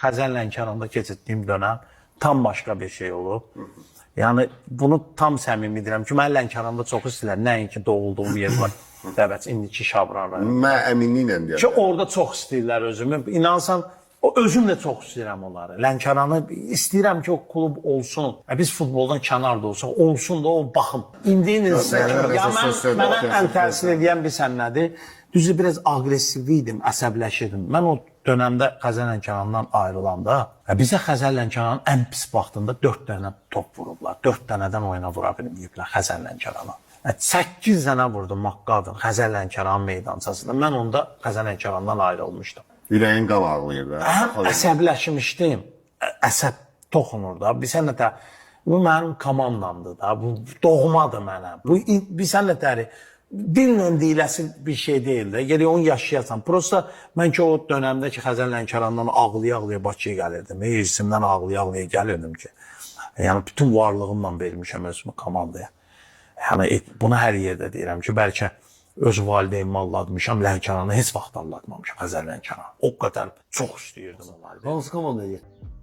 Xəzər Lənkəranda keçirdiyim dönəm tam başqa bir şey olub. Yəni bunu tam səmimi deyirəm ki, mən Lənkəranda çox istəyirlər, nəinki doğulduğum yer var. Dəvəç indiki Şabran rayonu. Mən əminliklə Ki deyirəm. orada çox istəyirlər özümü. İnansan, o özüm də çox istəyirəm onları. Lənkəranı istəyirəm ki, o klub olsun. Ya biz futboldan kənarda olsaq, olsun da o baxım. İndi Lənkəran ya mən söz- mənə söz- ən təsir eləyən bilirsən nədir? Düzü biraz aqressiv idim, əsəbləşirdim. Mən o dönəmdə Xəzər Lənkərandan ayrılanda, ya bizə Xəzər Lənkəranın ən pis vaxtında 4 dənə top vurublar. 4 dənədən oyuna vura bilməyiblər Xəzər Lənkərana. 8 dənə vurdu Maqqadın Xəzər Lənkəran meydançasında. Mən onda Xəzər Lənkərandan ayrılmışdım. Ürəyin qan ağlayır da. Həm əsəbləşmişdim. Əsəb toxunur da. Bilsən nə tər, bu mənim komandamdır da. Bu doğmadır mənə. Bu bilsən nə təri dillə deyiləsi bir şey deyil də. Gərək onu yaşayasan. Prosta mən ki o dönəmdə ki Xəzər Lənkərandan ağlaya-ağlaya Bakıya gəlirdim. Hirsimdən ağlaya-ağlaya gəlirdim ki. Yəni bütün varlığımla vermişəm özümü komandaya. Yəni bunu hər yerdə deyirəm ki, bəlkə öz valideynimi aldatmışam, Lənkəranı heç vaxt aldatmamışam, Xəzər Lənkəranı. O qədər çox istəyirdim onları. Hansı komandaya getdin?